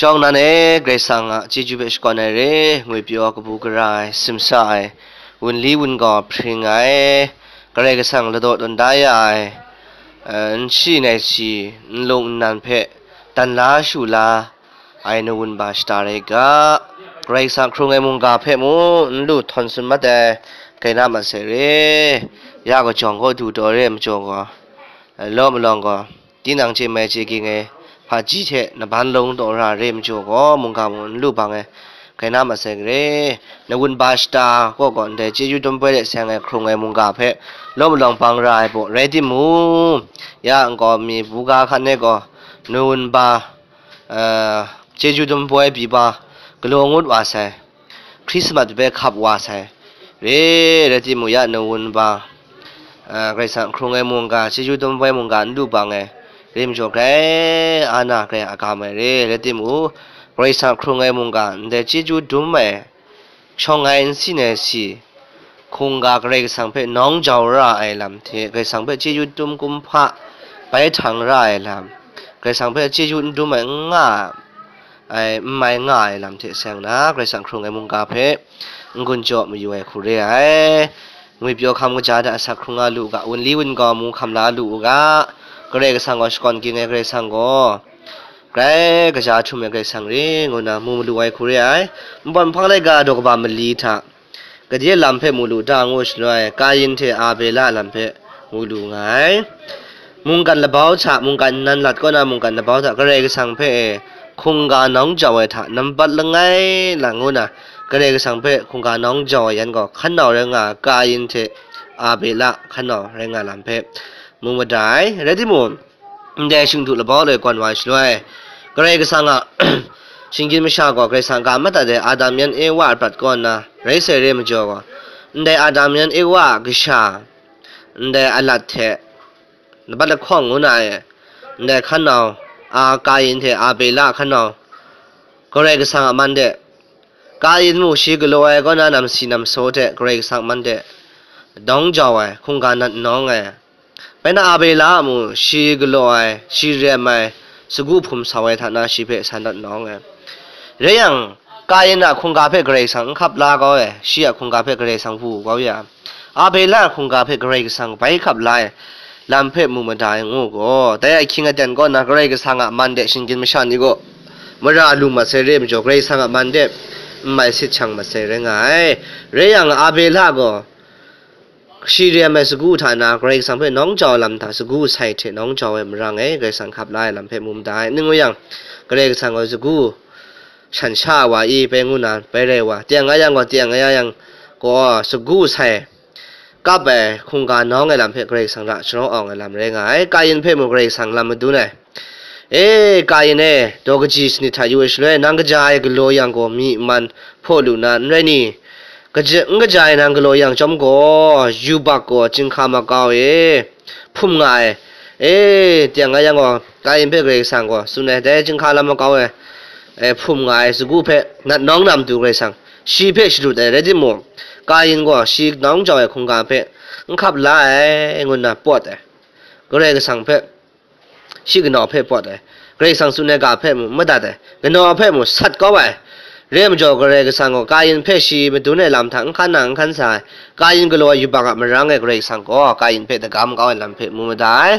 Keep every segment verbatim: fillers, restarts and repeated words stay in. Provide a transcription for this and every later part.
Shawng nnan e, Karai Kasang a chyeju hpe shakawn ai re, ngwipyaw kabu gara ai, simsa ai, wunli wungaw hpring ai, Karai Kasang ladaw tawn da ya ai, eh, n shi nai shi, nlung nnan hpe dan la shu la ai nawun ba shata rai ga, Karai Kasang hkrung ai mungga hpe mu n lu htawn tsun mat ai, kai na masai re, ya kajawng kaw du taw re ai majaw gaw, eh, law malawng gaw, tinang chye mai chye ging ai hpaji hte naban lawng taw ra re ai majaw gaw, mungga mung n lu bang ai, kai na masai re. Nawun ba shata kaw gaw ndai chyeju dum poi de seng ai hkrung ai mungga hpe law malawng bang ra ai baw rai timung, ya nkau mi buga hkan e gaw nawun ba, eh, chyeju dum poi pyi ba galaw ngut wa sai. Hkrismat hpe hkap wa sai re, rai timung, ya nawun ba, a, Karai Kasang hkrung ai mungga, chyeju dum poi mungga n lu bang ai re majaw, grai a na grai a gam ai re, rai timung, Karai Kasang hkrung ai mungga, ndai chyeju dum ai, shawng ai n si nai si, hkungga Karai Kasang hpe nawng jau ra ai lam hte, Karai Kasang hpe chyeju dum kumhpa bai htang ra ai lam, Karai Kasang hpe chyeju n dum ai n nga ai, n mai nga ai lam hte seng na, Karai Kasang hkrung ai mungga hpe n-gun jaw mayu ai hku re ai. Ngwipyaw hkam kaja hta asak hkrung a lu u ga, wunli wungaw mu hkam la lu u ga, Karai Kasang gaw shakawn ging ai Karai Kasang gaw, grai kaja htum ai Karai Kasang re, ngu na mu malu ai hku re ai. Npawt nhpang laika daw kaba mali hta, Gade lam hpe mu lu ta ngu shaloi, Kayin hte Abela lam hpe mu lu nga ai. Mungkan labau hta, mungkan nnan lat kaw na mungkan labau hta, Karai Kasang hpe hkungga nawng jau ai hta, nambat langai lang ngu na, Karai Kasang hpe hkungga nawng jau ai yan gaw, hkan nau rai nga ai, Kayin hte Abela hkan nau rai nga lam hpe mu mada ai. Rai timung, ndai shingdu labau loi kawn wa ai shaloi, Karai Kasang a shinggyim masha gaw Karai Kasang ga madat ai Adam yan Ewa a prat kaw nna rai sai re majaw gaw, ndai Adam yan Ewa a kasha, ndai alat hte labat lahkawng ngu na e, ndai hkan nau, a Kayin hte Abela hkan nau, Karai Kasang a man de, Kayin mu shi galaw ai kaw na namsi namsaw hte Karai Kasang man de nawng jau ai, hkungga nat nawng ai. Bai na Abela mu shi galaw ai, shi rem ai, sagu hpum sau ai hta na shi hpe san dat nawng ai. Rai yang, Kayin a hkungga hpe Karai Kasang n hkap la kau ai, shi a hkungga hpe Karai Kasang wu kau ya. Abela a hkungga hpe Karai Kasang bai hkap la ai lam hpe mu mada ai ngu gaw, dai ahkying aten kaw na Karai Kasang a man de shinggyim masha ni gaw mara lu mat sai re majaw, Karai Kasang a man de n mai sit shang mat sai rai nga ai. Rai yang, Abela gaw shi rem ai sagu hta na Karai Kasang hpe nawng jau ai lam hta, sagu sai hte nawng jau ai marang e, Karai Kasang hkap la ai lam hpe mu mada ai. Ning ngu yang, Karai Kasang gaw sagu shan sha wa i, bai ngu na, bai rai wa, teng a yang gaw, teng a yang gaw, sagu sai kap ai, hkungga nawng ai lam hpe Karai Kasang ra sharaw awng ai lam rai nga ai. Kayin hpe mu Karai Kasang lam madun ai. E, Kayin e, daw kaji sanit hta yu ai shaloi, nang kaja ai galaw yang gaw, myi man hpaw lu na, n rai ni? Kaja, n kaja ai nang galaw yang chyawm gaw, yubak gaw chyinghka makau e hpum nga ai. E, teng a yang gaw, Kayin hpe Karai Kasang gaw tsun ai, dai chyinghka lam makau e, e, hpum nga ai sagu hpe nat nawng na matu Karai Kasang shi hpe shalut ai rai timung, Kayin gaw shi nawng jau ai hkungga hpe n hkap la ai, ngu nna pawt ai. Karai Kasang hpe, shi kanaw hpe pawt ai. Karai Kasang tsun ai ga hpe mu madat ai. Kanaw hpe mu sat kau ai. Re majaw, Karai Kasang gaw Kayin hpe shi madun ai lam hta n hkan na n hkan sa ai. Kayin galaw ai yubak a marang e Karai Kasang gaw Kayin hpe dagam kau ai lam hpe mu mada ai.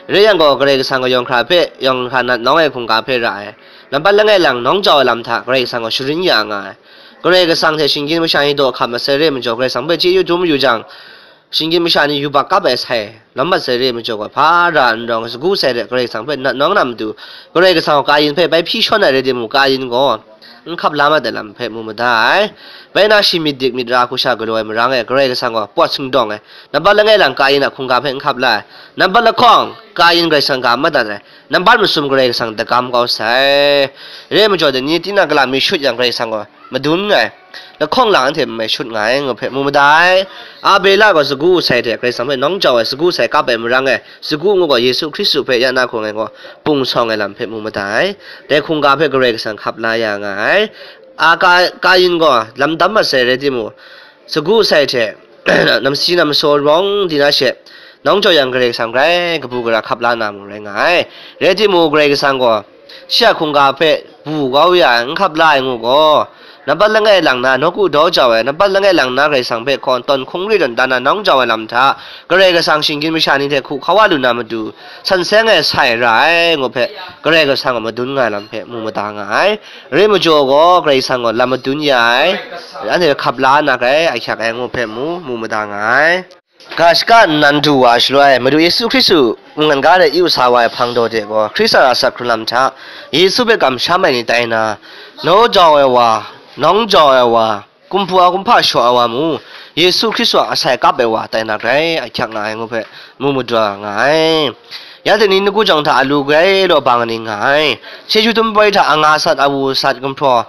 Re yang gaw, Karai Kasang gaw yawng hkra hpe, yawng hkra nat nawng ai hkungga hpe ra ai. Nambat langai lang nawng jau ai lam hta Karai Kasang gaw sharin ya nga ai. Karai Kasang hte shinggyim masha ni daw hkam masai re majaw, Karai Kasang hpe chyeju dum yu jang, shinggyim masha ni yubak kap ai sai, lam mat sai re majaw gaw, hpa ra n rawng, sagu sai de Karai Kasang hpe nat nawng na matu, Karai Kasang gaw Kayin hpe bai hpyi shawn ai rai timung, Kayin gaw n hkap la mat ai lam hpe mu mada ai. Bai na shi myit dik myit ra hku sha galaw ai marang e, Karai Kasang gaw pawt singdawng ai. Nambat langai lang Kayin a hkungga hpe n hkap la ai. Nambat lahkawng, Kayin Karai Kasang ga madat ai. Nambat masum, Karai Kasang dagam kau sai. Re majaw, dai ni tinang kala mi shut yang, Karai Kasang gaw madun nngai. Lahkawng lang anhte mai shut nga ai, ngu hpe mu mada ai. Abela gaw sagu sai hte Karai Kasang hpe nawng jau ai, sagu sai kap ai marang e, sagu ngu gaw Yesu Hkristu hpe ya na hkung ai gaw pung sawng ai lam hpe mu mada ai. Dai hkungga hpe Karai Kasang hkap la ya nga ai. A Ka-, Kayin gaw lam dam mat sai rai timung, sagu sai hte namsi namsaw rawng di na she, nawng jau yang Karai Kasang grai kabu gara hkap la na mung rai nga ai. Rai timung, Karai Kasang gaw shi a hkungga hpe wu kau ya ai, n hkap la ai ngu gaw, nampat langai lang na nawku daw jau ai, nampat langai lang na Karai Kasang hpe hkawn tawn hkungri tawn dan na nawng jau ai lam hta, Karai Kasang shinggyim masha ni hte hku hkawa lu na matu, san seng ai sai ra ai ngu hpe, Karai Kasang a madun nga ai lam hpe mu mada nga ai. Rai majaw gaw, Karai Kasang gaw lam madun ya ai, anhte hkap la na grai ahkyak ai ngu hpe mu, mu mada nga ai. Ga shaka nnan du wa shaloi, Madu Yesu Hkristu mungkan ga de yu sa wa ai hpang daw de gaw, Hkristu a asak hkrun lam hta, Yesu hpe kamsham ai ni tai na, naw jau ai wa, nawng jau ai wa, kumhpa kumhpa shaw ai wa mu, Yesu Hkristu a asai kap ai wa tai na grai ahkyak nga ai ngu hpe mu madra nga ai. Ya teng ni nawku jawng hta alu grai law bang ai ni nga ai. Chyeju dum poi hta anga sat, awu sat, gumhpraw,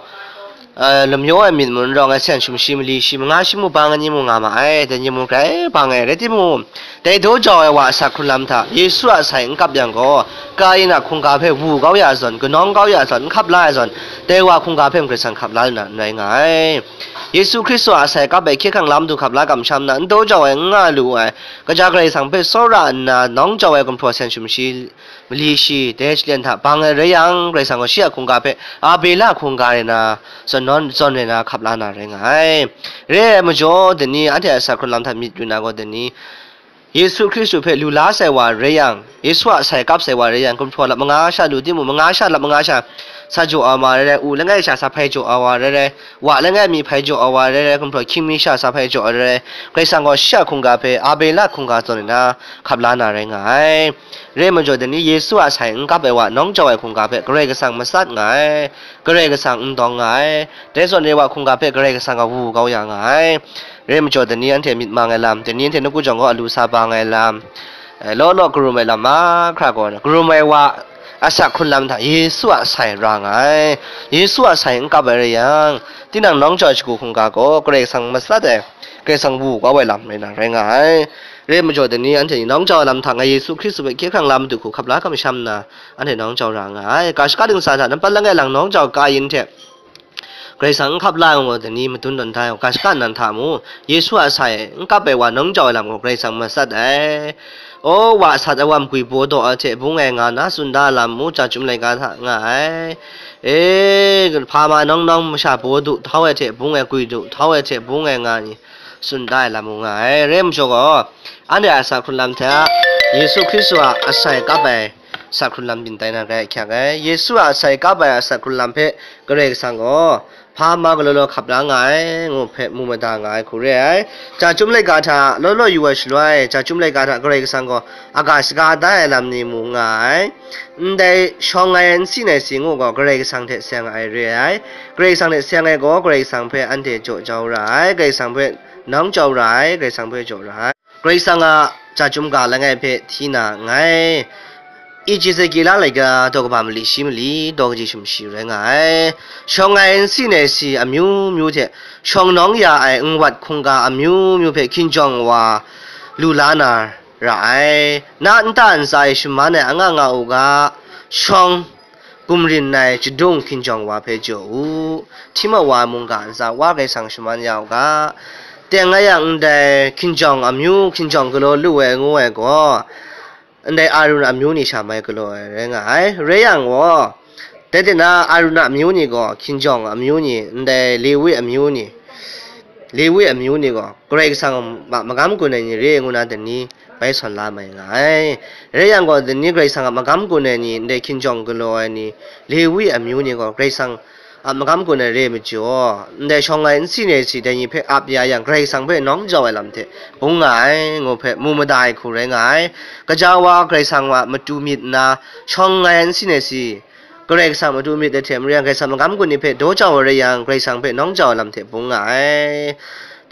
eh, lamyaw ai myit mun rawng ai sen shum shi mali shi manga shi mu bang ai ni mu nga ma ai, dai ni mu grai bang ai, rai timung, dai daw jau ai wa a asak hkrun lam hta Yesu a sai n kap yang gaw, Kayin a hkungga hpe wu kau ya zawn, kanawng kau ya zawn, n hkap la ya zawn, dai wa hkungga hpe mung Karai Kasang hkap la lu na n rai nga ai. Yesu Hkristu a sai kap ai hkye hkrang lam du hkap la kamsham na, n daw jau ai, n nga lu ai, kaja Karai Kasang hpe tsawra nna, nawng jau ai gumhpraw sen shum shi, mali shi, dai chalen hta bang ai rai yang, Karai Kasang gaw shi a hkungga hpe Abela hkungga rai na, zawn nawn, zawn rai na hkap la na rai nga ai. Rai ai majaw, dai ni anhte a asak hkrun lam hta myit yu na gaw, dai ni Yesu Hkristu hpe lu la sai wa rai yang, Yesu a sai kap sai wa rai yang, gumhpraw lap manga sha lu timung, manga sha lap manga sha sa jaw ai wa rai rai, u langai sha sa hpai jaw ai wa rai rai, wa langai mi hpai jaw ai wa rai rai, gumhpraw hkying mi sha sa hpai jaw ai rai rai, Karai Kasang gaw shi a hkungga hpe Abela hkungga zawn rai na hkap la na rai nga ai. Rai majaw, dai ni Yesu a sai n kap ai wa nawng jau ai hkungga hpe Karai Kasang matsat nga ai, Karai Kasang n dawng nga ai, dai zawn re wa hkungga hpe Karai Kasang a wu kau ya nga ai. Rai majaw, dai ni anhte myit mang ai lam, dai ni anhte nawku jawng gaw alu sa bang ai lam, eh, law law karum ai lam mahkra gaw, karum ai wa asak hkrun lam hta Yesu a sai ra nga ai. Yesu a sai n kap ai rai yang, tinang nawng jau ai shagu hkungga gaw Karai Kasang matsat ai, Karai Kasang wu kau ai lam rai na rai nga ai. Rai majaw, dai ni anhte ni nawng jau ai lam hta nga Yesu Hkristu hpe hkye hkrang lam du hku hkap la kamsham nna, anhte nawng jau ra nga ai. Ga shaka dingsa hta nampat langai lang nawng jau Kayin hte Karai Kasang n hkap la ai ngu gaw, dai ni madun tawn da ai, ga shaka nnan hta mu, Yesu a sai n kap ai wa nawng jau ai lam gaw Karai Kasang matsat ai. O, wa sat ai wa magwi baw daw ai hte bung ai nga na tsun da ai lam mu, Chyum Laika hta nga ai. E, hpa ma nawng nawng masha baw du htau ai hte bung ai, gwi du htau ai hte bung ai nga ni tsun da ai lam mu nga ai. Rai majaw gaw, anhte a asak hkrun lam hta Yesu Hkristu a asai kap ai asak hkrun lam byin tai na grai ahkyak ai. Yesu a asai kap ai asak hkrun lam hpe Karai Kasang gaw hpa ma galaw law hkap la nga ai, ngu hpe mu mada nga ai hku re ai. Chyum Laika hta law law yu ai shaloi, Chyum Laika hta Karai Kasang gaw aga shaga da ai lam ni mu nga ai. Ndai shawng ai nsi nai si ngu gaw Karai Kasang hte seng ai re ai. Karai Kasang hte seng ai gaw Karai Kasang hpe anhte jaw jau ra ai, Karai Kasang hpe nawng jau ra ai, Karai Kasang hpe jaw ra ai. Karai Kasang a chyum ga langai hpe hti na nngai. Ezekela laika daw kaba mali shi mali, daw kaji sumshi rai nga ai. Shawng ai nsi nai si amyu myu hte shawng nawng ya ai nwat hkungga amyu myu hpe hkinjawng wa lu la na ra ai. Na nta ntsa e shaman ai anga nga u ga, shawng gumrin ai chadung hkinjawng wa hpe jaw u. Hti mat wa mungga ntsa wa Karai Kasang shaman ya u ga, teng a yang ndai hkinjawng amyu hkinjawng galaw lu ai ngu ai gaw, ndai Arun amyu ni sha mai galaw ai rai nga ai. Rai yang gaw, dai de na Arun amyu ni gaw hkinjawng amyu ni, ndai Lewi amyu ni, Lewi amyu ni gaw Karai Kasang a magam gun ai ni re ngu na dai ni bai sawn la mai nga ai. Rai yang gaw, dai ni Karai Kasang a magam gun ai ni, ndai hkinjawng galaw ai ni, Lewi amyu ni gaw Karai Kasang a magam gun ai re majaw, ndai shawng ai nsi nai si dai ni hpe ap ya yang, Karai Kasang hpe nawng jau ai lam hte bung nga ai, ngu hpe mu mada ai hku rai nga ai. Gaja wa Karai Kasang a matu myit nna, shawng ai nsi nai si, Karai Kasang matu myit ai hte maren, Karai Kasang magam gun ni hpe daw jau ai rai yang, Karai Kasang hpe nawng jau ai lam hte bung nga ai.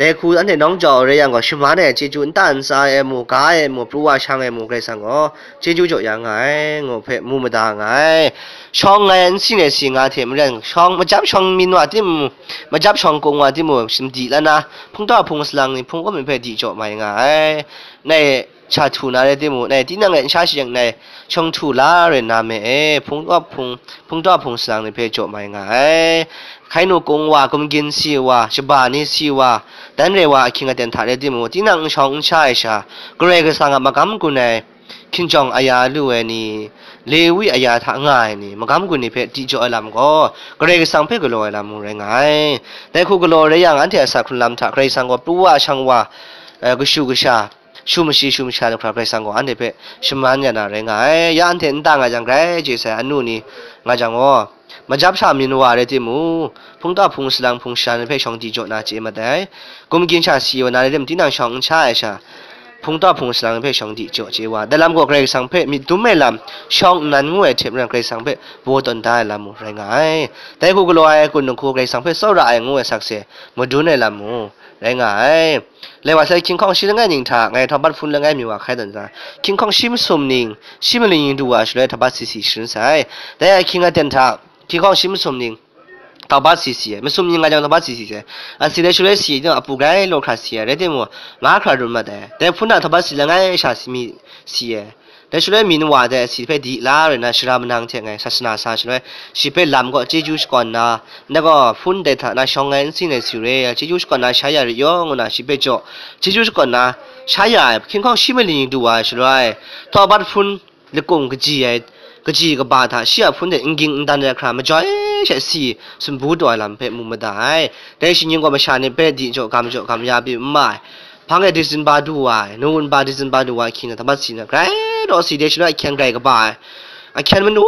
Dai hku anhte nawng jau ai rai yang gaw, shaman ai chyeju nta ntsa e mu, ga e mu, pru wa shang e mu, Karai Kasang gaw chyeju jaw ya nga ai, ngu hpe mu mada nga ai. Shawng ai nsi nai si nga hte maren, shawng, majap shawng myin wa timung, majap shawng kung wa timung, shamdi la na, hpungdaw hpung salang ni hpung kawp ni hpe di jaw mai nga ai. Nai, cha htu na rai timung, nai tinang e n sha shajeng nai shawng htu la rai na me e, hpungdaw hpung, hpungdaw hpung salang ni hpe jaw mai nga ai. Hkai nu kung wa, gumgin si wa, shaba ni si wa, dan re wa ahkying aten hta rai timung, tinang n shawng n sha ai sha, Karai Kasang a magam gun ai, hkinjawng aya lu ai ni, Lewi aya hta nga ai ni, magam gun ni hpe di jaw ai lam gaw, Karai Kasang hpe galaw ai lam mung rai nga ai. Dai hku galaw rai yang, anhte a asak hkrun lam hta Karai Kasang gaw pru wa, shang wa, eh, kashu kasha, shu mashi shu masha lu hkra Karai Kasang gaw anhte hpe shaman ya na rai nga ai. Ya anhte nta nga jang, grai chye sai anu ni nga jang gaw, majap sha myin wa rai timung, hpungtau hpung salang hpung sha ni hpe shawng di jaw na chye mat ai. Gumgyin sha si wa na rai tim, tinang shawng n sha ai sha, hpungtau hpung salang ni hpe shawng di jaw chye wa. Dai lam gaw Karai Kasang hpe myit dum ai lam, shawng nnan ngu ai hte maren Karai Kasang hpe baw tawn da ai lam mung rai nga ai. Dai hku galaw ai kun dinghku Karai Kasang hpe tsawra ai ngu ai sakse madun ai lam mung rai nga ai. Lai wa sai, hkying hkawng shi langai ning hta ngai htawng bat hpun langai mi wa hkai tawn sai. Hkying hkawng shi masum ning, shi maling ning du wa shaloi htawng bat si si sharin sai. Dai ahkying aten hta, hkying hkawng shi masum ning, htawng bat si si ai. Masum ning nga jang htawng bat si si sai. Asi dai shaloi si ai, apu grai law hkra si ai. Rai timung, mahkra run mat ai. Dai hpun a htawng bat si langai sha si mi si ai. Dai shaloi myin wa dai asi hpe di la rai na, sara manang hte ngai sasana sa shaloi, shi hpe lam gaw chyeju shakawn na, ndai gaw hpun dai hta na shawng ai n si nai si re, chyeju shakawn na sha ya rit yaw, ngu na shi hpe jaw, chyeju shakawn na sha ya ai, hkying hkawng shi maling du wa ai shaloi, htawng bat hpun lakung kaji ai, kaji kaba hta shi a hpun de n ging n dan ai hkra majoi she si sumbu taw ai lam hpe mu mada ai. Dai shi ning gaw masha ni hpe di jaw gam jaw gam ya pyi n ma ai. Hpang e Disemba du wa ai, Nowemba Disemba du wa ai hkying na, htawng bat si na, grai daw si de shaloi ahkyen grai kaba ai, ahkyen manu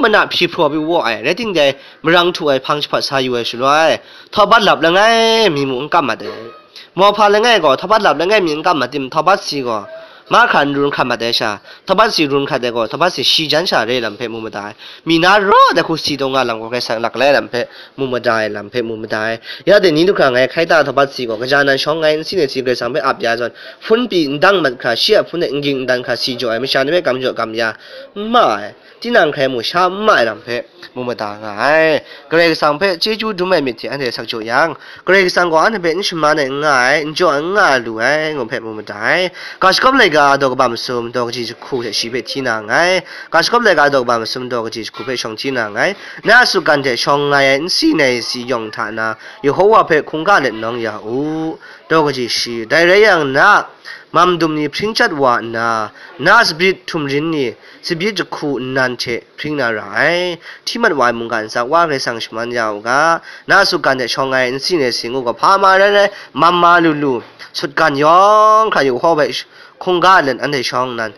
mana hpyi hpraw pyi waw ai, rai timung dai marang htu ai hpang jahpat sa yu ai shaloi, htawng bat lap langai mi mung n kam mat ai. Mawhpa langai gaw htawng bat lap langai mi n kam mat tim, htawng bat si gaw mahkra n run hkrat mat ai sha, htawng bat si run hkrat ai gaw, htawng bat si shi jan sha re lam hpe mu mada ai. Mi na raw dai hku si taw nga lam gaw, Karai Kasang lak lai lam hpe mu mada ai lam hpe mu mada ai. Ya dai ni du hkra ngai hkai ta htawng bat si gaw, kaja nan shawng ai n si nai si Karai Kasang hpe ap ya zawn, hpun pyi n dang mat hkra, shi a hpun de n ging n dan hkra si jaw ai, masha ni hpe gam jaw gam ya n ma ai, tinang hkrai mu sha n ma ai lam hpe mu mada nga ai. Karai Kasang hpe chyeju dum ai myit hte anhte sak jaw yang, Karai Kasang gaw anhte hpe n shaman ai n nga ai, n jaw ai n nga ai lu ai, ngu hpe mu mada ai. Ga shagawp laika daw kaba masum daw kaji jahku hte shi hpe hti na nngai. Ga shagawp laika daw kaba masum daw kaji jahku hpe shawng hti na nngai. Na a sutgan hte shawng nga ai n si nai si yawng hta na, Yehowa hpe hkungga let nawng ya u. Daw kaji shi, dai rai yang, na a mam dum ni hpring chyat wa nna, na a tsabyi htum rin ni, tsabyi jahku nnan hte hpring na ra ai. Hti mat wa ai mungga ntsa Wa Karai Kasang shaman ya u ga, na a sutgan hte shawng ai n si nai si ngu gaw, hpa ma rai rai, mam ma lu lu, sutgan yawng hkra Yehowa hpe sh-, hkungga let anhte shawng nnan,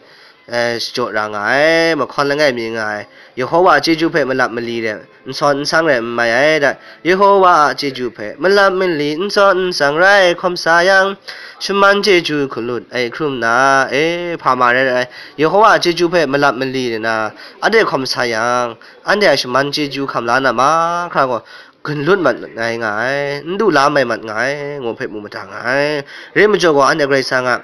eh, jaw ra nga ai, mahkawn langai mi nga ai, Yehowa a chyeju hpe malap mali re, n sawn n sang rai n mai ai, da, Yehowa a chyeju hpe malap mali n sawn n sang rai hkawm sa yang, shaman chyeju hkalut ai hkrum na, e, hpa ma rai rai, Yehowa a chyeju hpe malap mali re na, anhte hkawm sa yang, anhte a shaman chyeju hkam la na mahkra gaw, gun lut mat ai nga ai, n du la mai mat nga ai, ngu hpe mu mada nga ai. Re majaw gaw, anhte Karai Kasang a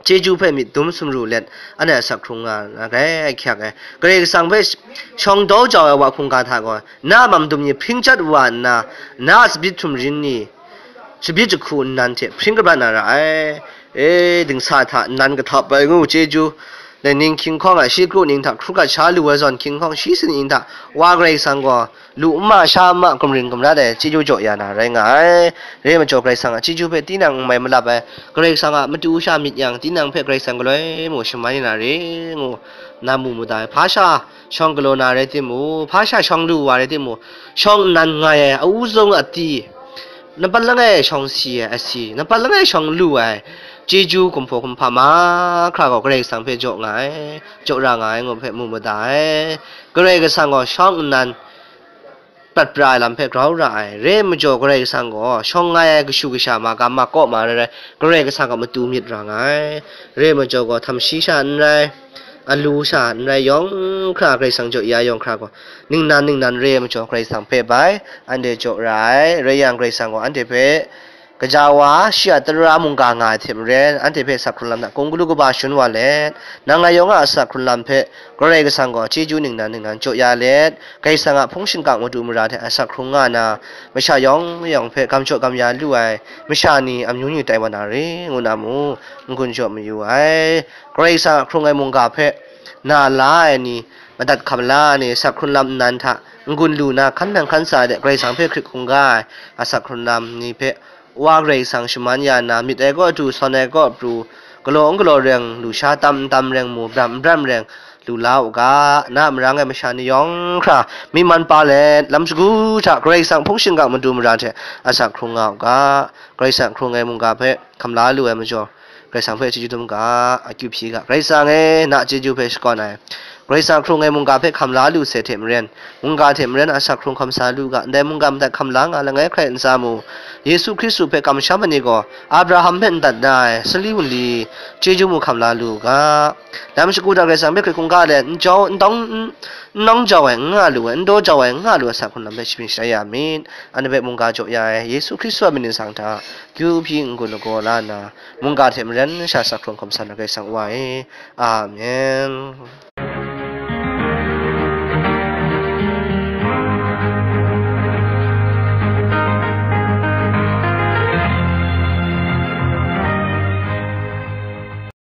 chyeju hpe myit dum sumru let, anhte asak hkrung nga na grai ahkyak ai. Karai Kasang hpe shawng daw jau ai wa hkungga hta gaw, na a mam dum ni hpring chyat wa nna, na a tsabyi htum rin ni, tsabyi jahku nnan hte hpring kabrat na ra ai. E, dingsa hta nnan kahtap ai ngu chyeju, dai ning hkying hkawng a shi kru ning hta hkru gat sha lu ai zawn, hkying hkawng shi sin ning hta Wa Karai Kasang gaw lu n ma sha n ma, gumring gumrat ai chyeju jaw ya na rai nga ai. Re majaw, Karai Kasang a chyeju hpe tinang n mai malap ai, Karai Kasang a matu sha myit yang, tinang hpe Karai Kasang galoi mung shaman ya na re ngu na mu mada ai. Hpa sha shawng galaw na rai timung, hpa sha shawng lu wa rai timung, shawng nnan ngai ai, a u zung a ti, nampat langai shawng si ai asi, nampat langai shawng lu ai chyeju kumhpaw kumhpa mahkra gaw Karai Kasang hpe jaw nga ai, jaw ra nga ai ngu hpe mu mada ai. Karai Kasang gaw shawng nnan prat pra ai lam hpe grau ra ai. Re majaw, Karai Kasang gaw shawng ngai ai kashu kasha ma ga ma kaw ma rai rai, Karai Kasang gaw matu myit ra nga ai. Re majaw gaw, htam shi sha n rai, alu sha n rai, yawng hkra Karai Kasang jaw ya yawng hkra gaw, ningnan ningnan re majaw Karai Kasang hpe bai, anhte jaw ra ai. Rai yang, Karai Kasang gaw anhte hpe gaja wa, shi a tara mungga nga ai hte maren, anhte hpe asak hkrung lam hta hkungga lu kaba shun wa let, nang ngai yawng a asak hkrung lam hpe Karai Kasang gaw chyeju ningnan ningnan jaw ya let, Karai Kasang a hpung shingkang madu mara hte asak hkrung nga na, masha yawng mayawng hpe gam jaw gam ya lu ai masha ni amyu ni tai wa na re, ngu na mung n-gun jaw mayu ai. Karai Kasang a hkrung ai mungga hpe na la ai ni, madat hkam la ai ni, asak hkrung lam nnan hta n-gun lu na, hkan nang hkan sa ai de, Karai Kasang hpe hkrit hkungga ai asak hkrung lam ni hpe Wa Karai Kasang shaman ya na, myit ai kaw du, sawn ai kaw pru, galaw n galaw reng lu sha, tam n tam reng mu, bram n bram reng lu la u ga, na a marang e masha ni yawng hkra myi man pa let, lam shagu hta Karai Kasang hpung shingkang madu mara hte asak hkrung nga u ga, Karai Kasang hkrung ai mungga hpe hkam la lu ai majaw, Karai Kasang hpe chyeju dum ga, akyu hpyi ga, Karai Kasang e, na chyeju hpe shakawn ai, Karai Kasang hkrung ai mungga hpe hkam la lu sai hte maren, mungga hte maren asak hkrung hkam sa lu ga, ndai mungga madat hkam la nga langai hkrai n sa mu. Yesu Hkristu hpe kamsham ai ni gaw, Abraham hpe n dat na ai, sali wunli, chyeju mu hkam la lu ga. Lam shagu hta Karai Kasang hpe hkrit hkungga let, n jau, n dawng, n, n nawng jau ai, n nga lu ai, n daw jau ai, n nga lu ai, asak hkrung lam hpe sharin sharai ya myit. Anhte hpe mungga jaw ya ai, Yesu Hkristu a myit ningsang hta, kyu hpyi n-gun lagaw la nna, mungga hte maren sha asak hkrung hkam sa na Karai Kasang Wa e. Amen.